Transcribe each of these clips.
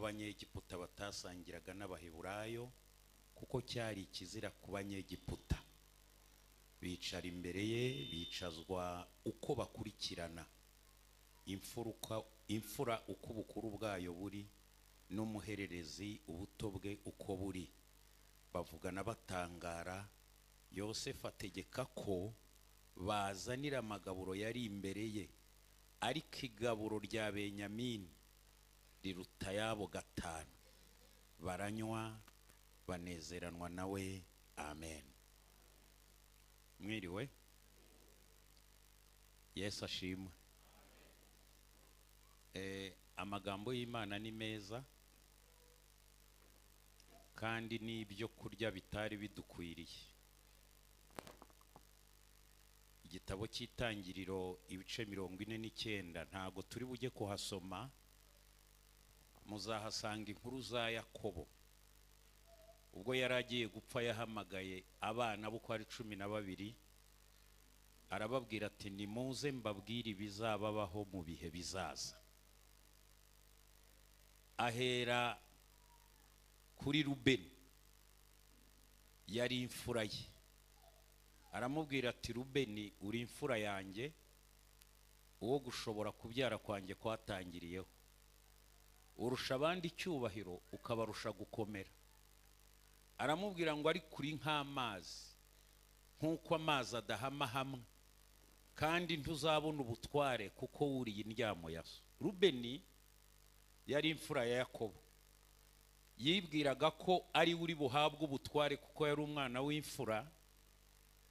Abanyegiputa batasangiraga n'Abaheburayo, kuko cyari ikizira ku Banyegiputa. Bicara imbere ye, bicazwa uko bakurikirana, imfura uko ubukuru bwayo buri, n'umuhererezi ubuto bwe uko buri. Bavugana batangara. Yosefu ategeka ko bazanira amagaburo yari imbere ye, ariko igaburo rya Benyamini riruta yabo 5. Baranywa banezeranwa nawe. Amen. Mwiriwe. Yesu ashimwe. Amagambo y'Imana ni meza, kandi n'ibyo kurya bitari bidukwiriye. Igitabo cy'Itangiriro ibice 49, ntago turi bujye kuhasoma, muzahasanga inkuru za Yakobo. Ubwo yari agiye gupfa yahamagaye abana bo ari 12, arababwira ati nimuze mbabwire ibizababaho mu bihe bizaza. Ahera kuri Rubeni, yari imfura ye, aramubwira ati Rubeni, uri imfura yanjye, uwo gushobora kubyara kwanjye kwatangiriyeho, urusha abandi icyubahiro ukabarusha gukomera. Aramubwira ngo ari kuri nk'amazi, nk'uko amazi adahama hamwe, kandi ntuzabona ubutware kuko wuriye indyamo ya so. Rubeni yari imfura ya Yakobo, yibwiraga ko ari uri buhabwe ubutware kuko yari umwana w'imfura,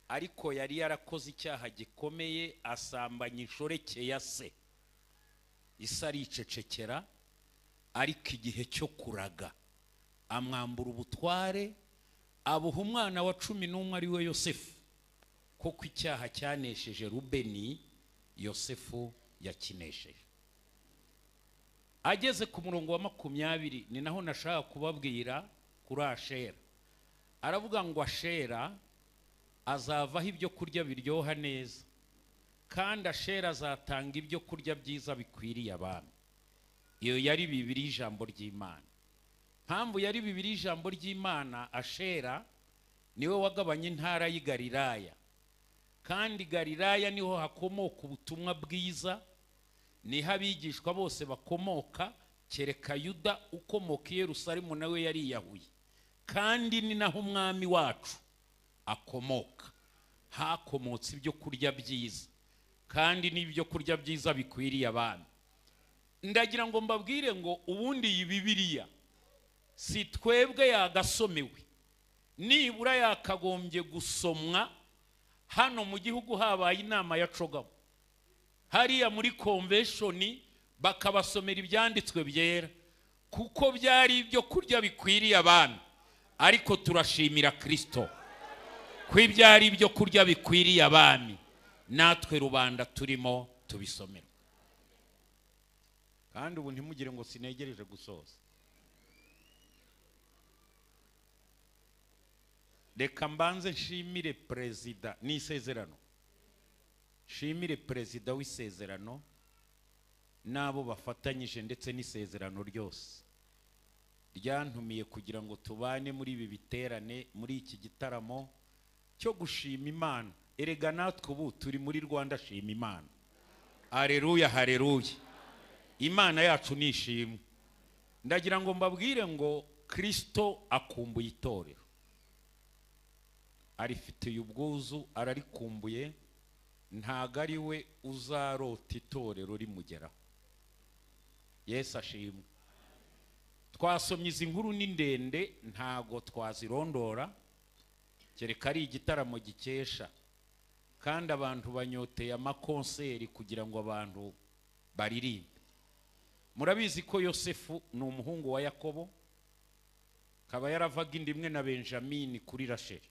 ariko yari yarakoze icyaha gikomeye, asambanya inshoreke ya se. Isi aricecekera, ariko igihe cyo kuraga amwambura ubutware, abuha umwana wa 11 ari we Yosefu. Kuko icyaha cyanesheje Rubeni, Yosefu yakinesheje. Ageze ku murongo wa 20, ni naho nashaka kubabwira kuri Ashera. Aravuga ngo Ashera azavaho ibyo kurya biryoha neza, kandi Ashera azatanga ibyo kurya byiza bikwiriye abami. Iyo yari Bibiliya, ijambo ry'Imana. Mpamvu yari Bibiliya, ijambo ry'Imana, Ashera niwe wagabanye intara y'i Galilaya, kandi Galilaya niho hakomoka ubutumwa bwiza, niho abigishwa bose bakomoka, kereka Yuda ukomoka i Yerusalemu nawe yariyahuye, kandi ni naho umwami wacu akomoka. Hakomotse ibyo kurya byiza, kandi n'ibyo kurya byiza bikwiriye abami. Ndagira ngo mbabwire ngo ubundi iyi Bibiliya si twebwe yagasomewe, nibura yakagombye gusomwa hano mu gihugu habaye inama ya Cogamo, hariya muri convention bakabasomera ibyanditswe byera, kuko byari ibyo kurya bikwiriye abami. Ariko turashimira Kristo ko ibyari ibyo kurya bikwiriye abami natwe rubanda turimo tubisomera. Kandi ubu ntimugire ngo sinegereje gusoza. Reka mbanze nshimire perezida n'isezerano, nshimire perezida w'isezerano n'abo bafatanyije, ndetse n'isezerano ryose ryantumiye kugira ngo tubane muri ibi biterane, muri iki gitaramo cyo gushima Imana. Erega natwe ubu turi muri Rwanda shima Imana. Haleluya, haleluya. Imana yacu ni ishimwe. Ndagira ngo mbabwire ngo Kristo akumbuye itorero, arifitiye ubwuzu, ararikumbuye. Ntago ari we uzarota itorero rimugeraho. Yesu ashimwe. Twasomye izi nkuru ni ndende, ntago twazirondora, kereka ari igitaramo gikesha, kandi abantu banyoteye amakonseri kugira ngo abantu baririmbe. Murabizi ko Yosefu ni umuhungu wa Yakobo, kaba yaravaga inda imwe na Benjamini kuri Rasheli.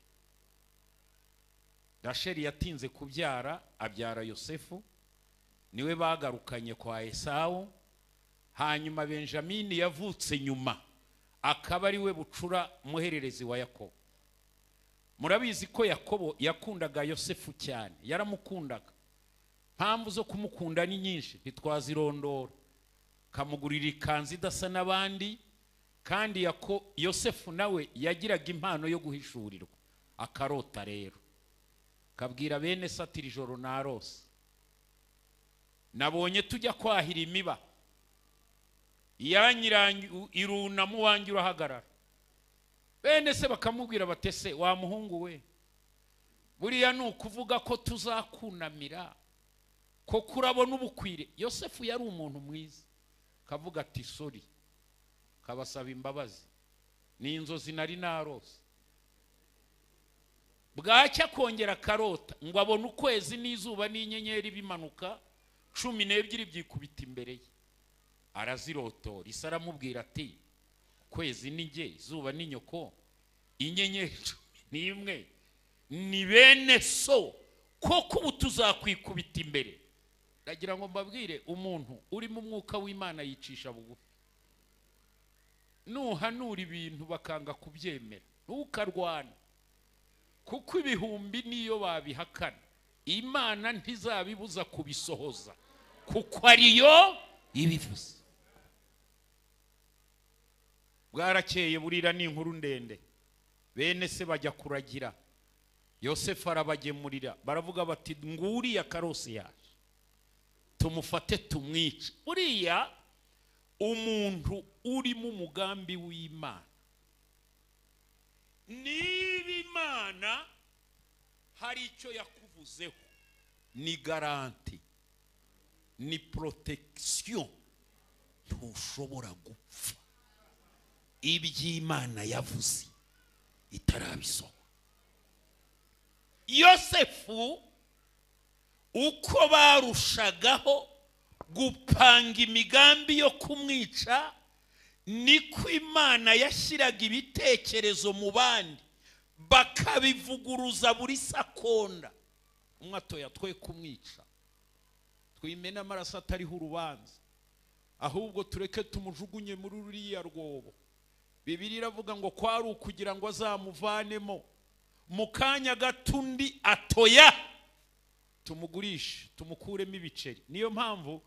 Rasheli yatinze kubyara, abyara Yosefu, niwe bagarukanye kwa Esawu. Hanyuma Benjamini yavutse nyuma, akaba ari we bucura muhererezi wa Yakobo. Murabizi ko Yakobo yakundaga Yosefu cyane, yaramukundaga. Mpamvu zo kumukunda ni nyinshi, ntitwazirondora. Kamugurira ikanzu idasa n'abandi, Kandi Yosefu nawe yagiraga impano yo guhishurirwa, akarota rero kabwira bene se ati ijoro narose nabonye tujya kwahira imiba, irunama uwanjye urahagarara. Bene se bakamubwira batese wa muhungu we, buriya ni ukuvuga ko tuzakunamira ko kurabona ubukwire. Yosefu yari umuntu mwiza, kavuga ati sorry, kabasaba imbabazi, ni inzozi nari narose. Bwacya kongera karota ngo abone ukwezi n'izuba n'inyenyeri bimanuka 12 byikubita imbere ye, arazirotora. Isi aramubwira ati ukwezi ni jye, izuba ni nyoko, inyenyeri 11 ni bene so, koko ubu tuzakwikubita imbere. Ndagira ngo mbabwire, umuntu uri mu mwuka w'Imana yicisha bugufi. Nuhanura ibintu bakanga kubyemera, ntukarwana, kuko ibihumbi niyo babihakana Imana ntizabibuza kubisohoza, kuko ariyo ibivuze. Bwarakeye burira ni inkuru ndende, bene se bajya kuragira, Yosefu arabagemurira, baravuga bati nguriya karosi yaje, tumufate tumwice. Buriya umuntu uri mu mugambi w'Imana, niba Imana hari icyo yakuvuzeho, ni garanti, ni protection, ntushobora gupfa iby'Imana yavuze itarabisohora. Yosefu uko barushagaho gupanga imigambi yo kumwica, niko Imana yashyiraga ibitekerezo mu bandi bakabivuguruza buri sekonda. Umwe atoya twe kumwica, twimena amaraso atariho urubanza, ahubwo tureke tumujugunye muri ruriya rwobo. Bibiliya iravuga ngo kwari ukugira ngo azamuvanemo. Mu kanya gatundi atoya tumugurishe, tumukuremo ibiceri. Niyo mpamvu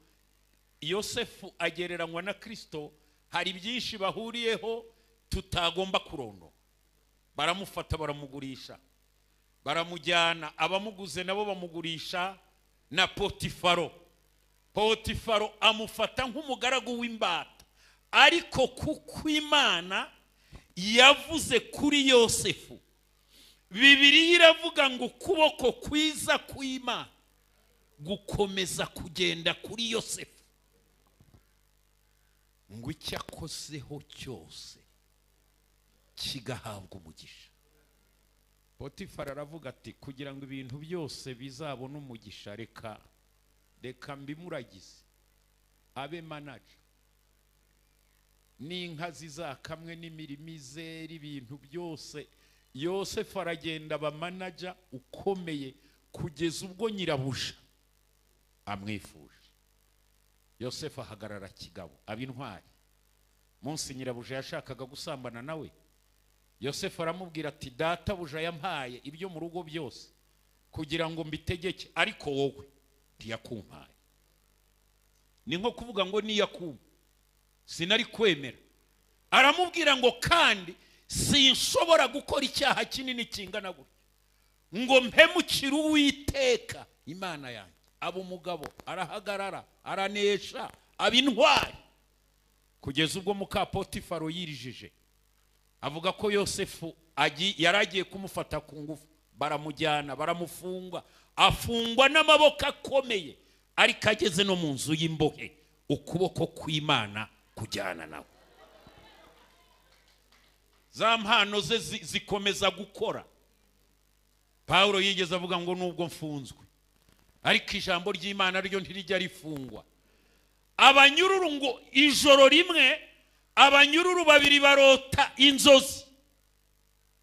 Yosefu agereranywa na Kristo, hari byinshi bahuriyeho tutagomba kurondora. Baramufata baramugurisha, baramujyana, abamuguze nabo bamugurisha na Potifaro. Potifaro amufata nk'umugaragu w'imbata, ariko kuko Imana yavuze kuri Yosefu, Bibiliya iravuga ngo ukuboko kwiza kw'Imana gukomeza kugenda kuri Yosefu, ngo icyo akozeho cyose kigahabwa umugisha. Potifaro aravuga ati kugira ngo ibintu byose bizabone umugisha, reka mbimuragize abe manager, n'inka zizakamwe n'imirimo izera, ibintu byose. Yosefu aragenda aba manager ukomeye kugeza ubwo nyirabuja amwifuje. Yosefu ahagarara kigabo, aba intwari. Munsi nyirabuja yashakaga gusambana nawe, Yosefu aramubwira ati databuja yampaye ibyo mu rugo byose kugira ngo mbitegeke, ariko wowe ntiyakumpaye. Ni nko kuvuga ngo niyakumpa sinari kwemera. Aramubwira ngo kandi sinshobora gukora icyaha kinini kingana gutyo ngo mpemukire Uwiteka Imana yanjye. Aba umugabo arahagarara, aranesha, aba intwari, kugeza ubwo muka Potifaro yirijije avuga ko Yosefu yaragiye kumufata ku ngufu. Baramujyana baramufunga, afungwa n'amaboko akomeye, ariko ageze no mu nzu y'imbohe ukuboko kw'Imana kujyana nawe. Za mpano ze zikomeza gukora. Paulo yigeze avuga ngo nubwo mfunzwe, ariko ijambo ry'Imana ryo ntirijya rifungwa. Abanyururu ngo ijoro rimwe abanyururu babiri barota inzozi,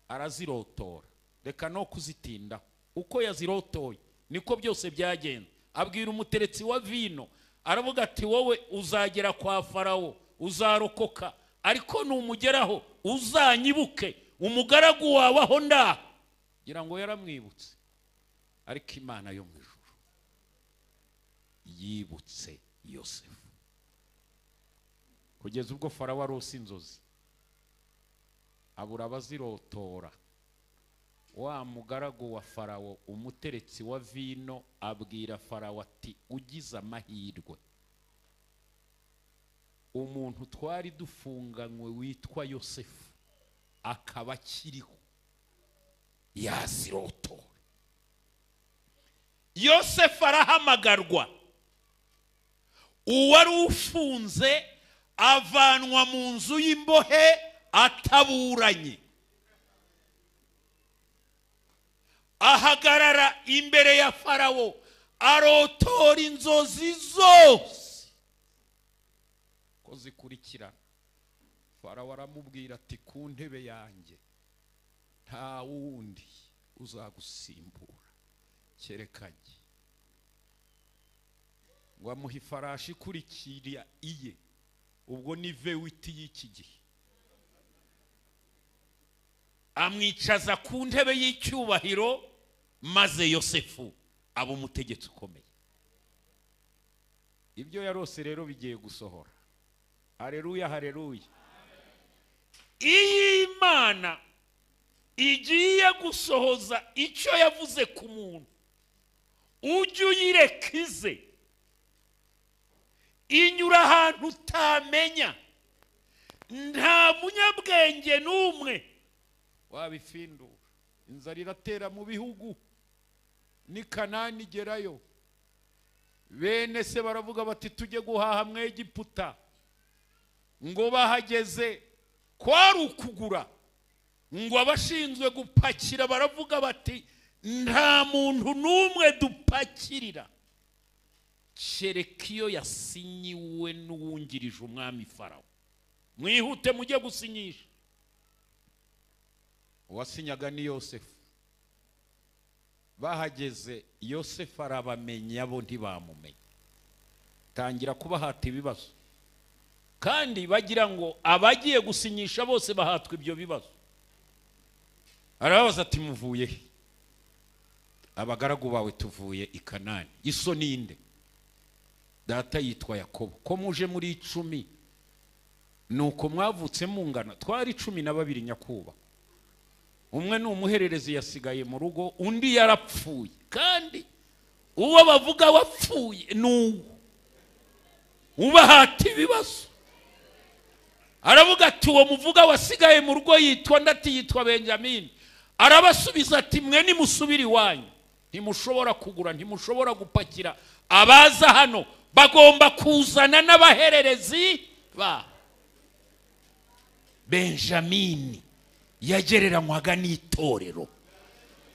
arazirotora, reka no kuzitinda. Uko yazirotoye niko byose byagenze. Abwira umuteretsi wa vino, aravuga ati wowe uzagera kwa Farawo uzarokoka, ariko numugeraho uzanyibuke umugaragu wawe aho ndaha. Ngira ngo yaramwibutse, ariko Imana yo mu ijuru yibutse Yosefu, kugeza ubwo Farawo arose inzozi Abura abazirotora. Wa mugaragu wa Farawo, umuteretsi wa vino, abwira Farawo ati ugize amahirwe, umuntu twari dufunganywe witwa Yosefu akaba akiriho, yazirotora. Yosefu arahamagarwa, uwari ufunze avanwa mu nzu y'imbohe ataburanye, ahagarara imbere ya Farawo, arotora inzozi zose ko zikurikirana. Farawo aramubwira ati ku ntebe yanjye nta wundi uzagusimbura kereka njye. Ngo amuha ifarashi ikurikira iye, ubwo ni vewiti y'iki gihe, amwicaza ku ntebe y'icyubahiro, maze Yosefu aba umutegetsi ukomeye. Ibyo yarose rero bigiye gusohora. Haleluya, haleluya. Iyi Imana igiye gusohoza icyo yavuze ku muntu, ujye uyireka ize, inyura ahantu utamenya, nta munyabwenge n'umwe wabifindura. Inzara iratera mu bihugu, ni Kanani igerayo. Bene se baravuga bati tujye guhaha mu Egiputa. Ngo bahageze kwari ukugura, ngo abashinzwe gupakira baravuga bati nta muntu n'umwe dupakirira kereka iyo yasinyiwe n'uwungirije umwami Farawo. Mwihute mujye gusinyisha. Uwasinyaga ni Yosefu. Bahageze Yosefu arabamenya, bo ntibamumenya, tangira kubahata ibibazo, kandi bagira ngo abagiye gusinyisha bose bahatwa ibyo bibazo. Arababaza ati muvuye he? Abagaragu bawe tuvuye i Kanani. Iso ninde? Data yitwa Yakobo. Ko muje muri 10 nuko mwavutse mungana? Twari 12 nyakuba. Umwe ni umuhererezi yasigaye mu rugo, undi yarapfuye. Kandi uwo bavuga wapfuye nuwo ubahata ibibazo. Aravuga ati uwo muvuga wasigaye mu rugo yitwa ndati yitwa Benjamini. Arabasubiza ati mwe nimusubira iwanyu, ntimushobora kugura, ntimushobora gupakira. Abaza hano bagomba kuzana n'abahererezi ba Benjamini. Yagereranywaga n'itorero,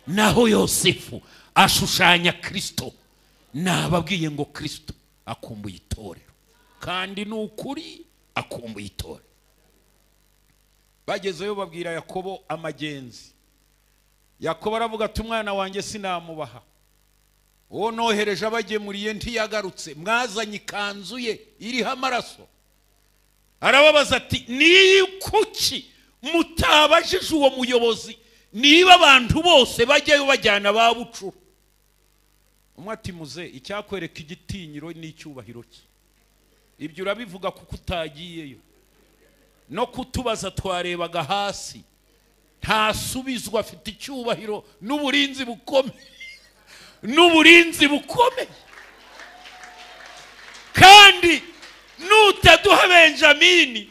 naho Yosefu ashushanya Kristo. Nababwiye ngo Kristo akumbuye itorero, kandi ni ukuri akumbuye itorero. Bagezeyo babwira Yakobo amagenzi. Yakobo aravuga ati umwana wanjye sinamubaha, uwo nohereje abagemuriye ntiyagarutse, mwazanye ikanzu ye iriho amaraso. Arababaza ati ni kuki mutabajije uwo muyobozi niba abantu bose bajyayo bajyana ba bucura? Umwe ati muze, icyakwereka igitinyiro n'icyubahiro cye, ibyo urabivuga kuko utagiyeyo, no kutubaza twarebaga hasi. Ntasubizwa, afite icyubahiro n'uburinzi bukomeye, n'uburinzi bukomeye. Kandi nutaduha Benjamini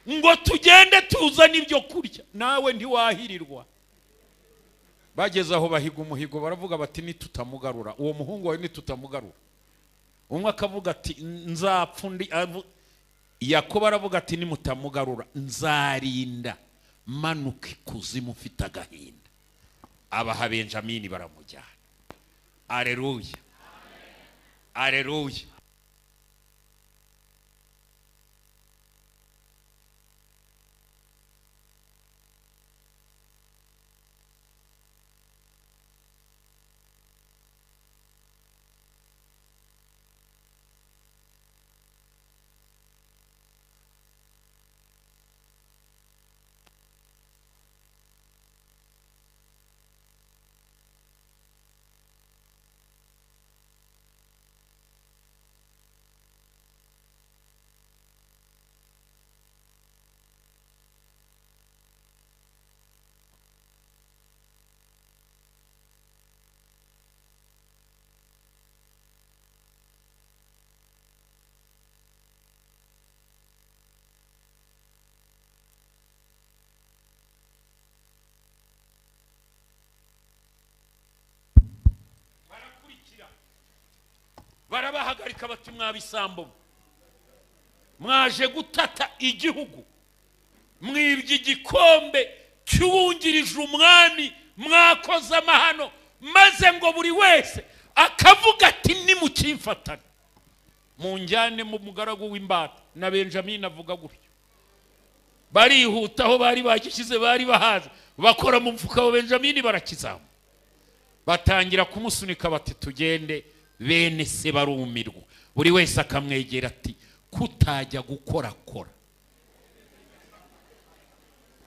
ngo tugende tuzane ibyo kurya, nawe ntiwahirirwa. Bageze aho bahiga umuhigo, baravuga bati nitutamugarura uwo muhungu wawe, nitutamugarura. Umwe akavuga ati nzapfa, undi Yakobo aravuga ati nimutamugarura nzarinda manuka ikuzimu mfite agahinda. Abaha Benjamini baramujyana. Aleluya, aleluya. Barabahagarika bati mwabisambo, mwaje gutata igihugu, mwibye igikombe cy'uwungirije umwami, mwakoze amahano. Maze ngo buri wese akavuga ati nimukimfatane munjyane mu mugaragu w'imbata. Na Benjamin avuga gutyo. Barihuta aho bari bagishyize bari bahaze, bakora mu mfuka wa Benjamin barakizamu, batangira kumusunika bati tugende. Bene se barumirwa, buri wese akamwegera ati kutajya gukorakora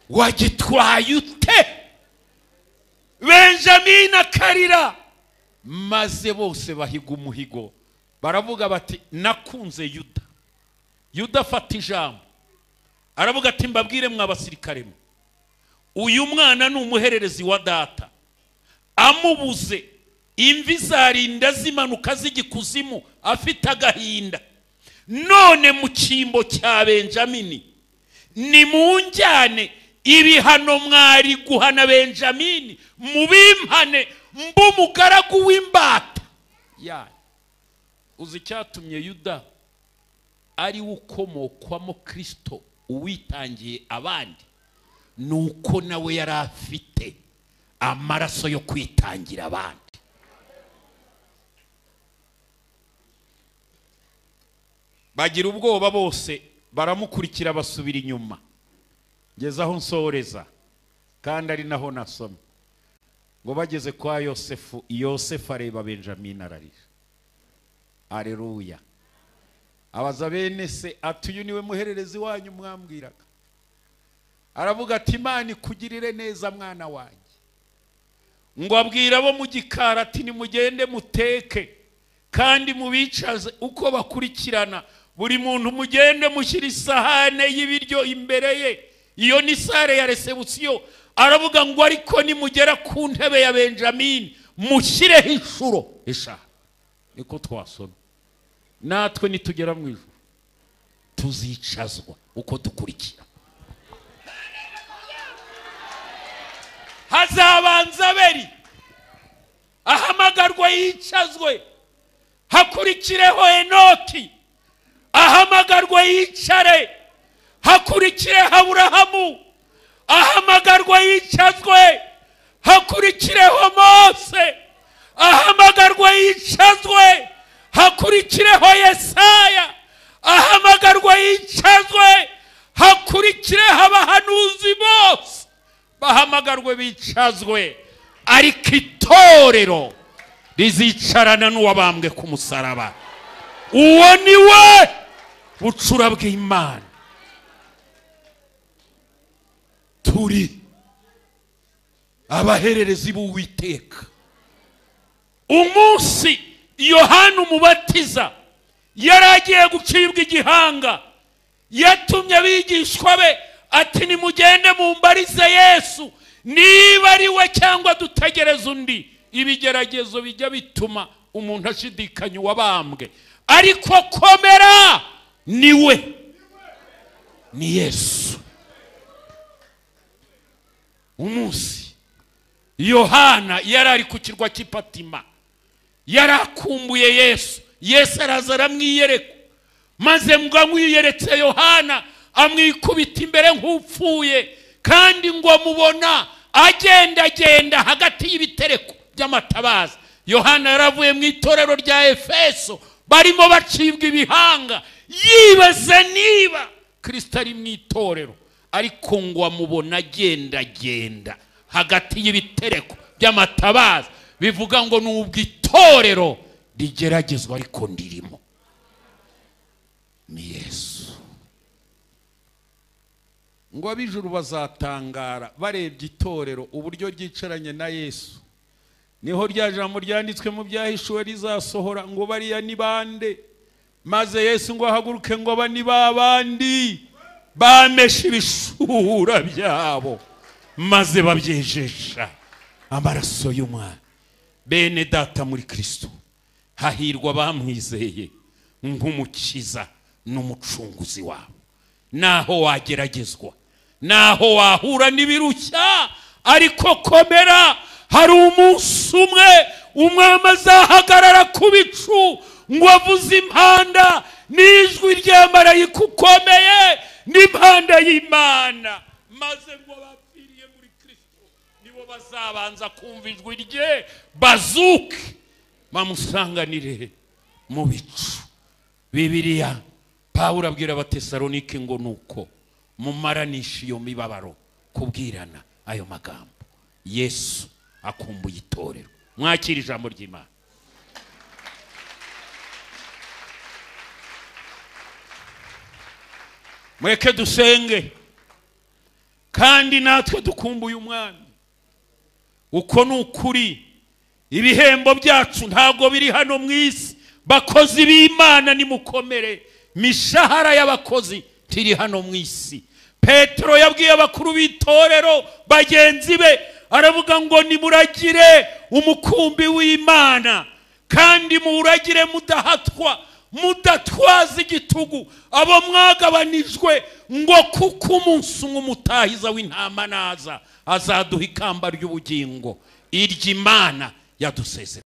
wagitwaye ute? Benjamin akarira. Maze bose bahiga umuhigo, baravuga bati nakunze Yuda. Yuda afata ijambo aravuga ati mbabwire mwa basirikare mwe, uyu mwana ni umuhererezi wa data, amubuze imvi zarinda zimanuka z'igikuzimu afite agahinda. None mu cyimbo cya Benjamini nimunjyane, ibihano mwari guhana Benjamini mubimpane, mb'umugaragu w'imbata yanyu. Uzi icyatumye Yuda ari ukomokwamo Kristo uwitangiye abandi? Nuko nawe yari afite amaraso yo kwitangira abandi. Bagira ubwoba bose baramukurikira basubira inyuma. Ngeze aho nsoreza kandi ari naho nasomye ngo bageze kwa Yosefu, Yosefu areba Benjamin ararira. Aleluya. Abaza bene se ati uyu niwe muhererezi wanyu mwambwiraga? Aravuga ati Imana ikugirire neza mwana wanjye. Ngo abwira abo mu gikari ati nimugende muteke kandi mubicaze uko bakurikirana, buri muntu mugende mushyira isahane y'ibiryo imbere ye. Iyo ni sare ya resebusiyo. Aravuga ngo ariko nimugera ku ntebe ya Benjamin mushyireho inshuro eshanu. Niko twasoma. Natwe nitugera mu ijuru tuzicazwa uko dukurikira. Hazabanza Abeli ahamagarwa yicazwe, hakurikireho Enoki ahamagarwa yicare, hakurikireho Aburahamu ahamagarwa yicazwe, hakurikireho Mose ahamagarwa yicazwe, hakurikireho Yesaya ahamagarwa yicazwe, hakurikireho abahanuzi bose bahamagarwe bicazwe. Ariko itorero rizicarana n'uwabambwe ku musaraba. Uwo ni we bucura bw'Imana. Turi abahererezi b'Uwiteka. Umunsi Yohana Umubatiza yari agiye gucibwa igihanga, yatumye abigishwa be ati nimugende mumbarize Yesu niba ari we cyangwa dutegereze undi. Ibigeragezo bijya bituma umuntu ashidikanya uwabambwe, ariko komera, ni we, ni Yesu. Umunsi Yohana yari ari ku kirwa cy'i Patima, yarakumbuye Yesu. Yesu araza aramwiyereka, maze ngo amwiyeretse Yohana amwikubita imbere nk'upfuye, kandi ngo amubona agendagenda hagati y'ibitereko by'amatabaza. Yohana yaravuye mu itorero rya Efeso barimo bacibwa ibihanga, yibaza niba Kristo ari mu itorero, ariko ngo amubona agendagenda hagati y'ibitereko by'amatabaza. Bivuga ngo nubwo itorero rigeragezwa ariko ndirimo, ni Yesu. Ngo ab'ijuru bazatangara barebye itorero uburyo ryicaranye na Yesu. Niho rya jambo ryanditswe mu byahishuwe rizasohora ngo bariya ni bande? Maze Yesu ngo ahaguruke ngo aba ni babandi bameshe ibishura byabo maze babyejesha amaraso y'umwana. Bene data muri Kristo, hahirwa bamwizeye nk'umukiza n'umucunguzi wabo. Naho wageragezwa, naho wahura n'ibirushya, ariko komera, hari umunsi umwe umwami azahagarara ku bicu Ngo avuze impanda n'ijwi rya marayika ukomeye n'impanda y'Imana, maze ngo abapfiriye muri Kristo nibo bazabanza kumva ijwi rye, bazuke bamusanganire mu bicu. Bibiliya Pawulo abwira Abatesalonike ngo nuko mumaranisha iyo mibabaro kubwirana ayo magambo. Yesu akumbuye itorero. Mwakira ijambo ry'Imana. Mureke dusenge, kandi natwe dukumbuye Umwami. Uko ni ukuri, ibihembo byacu ntabwo biri hano mu isi. Bakozi b'Imana nimukomere, mishahara y'abakozi tiri hano mu isi. Petero yabwiye abakuru b'itorero bagenzi be, aravuga ngo nimuragire umukumbi w'Imana, kandi muwuragire mudahatwa, mudatwaza igitugu abo mwagabanijwe, ngo kuko umunsi umwe umutahiza w'intama naza azaduha ikamba ry'ubugingo iry'Imana yadusezeranye.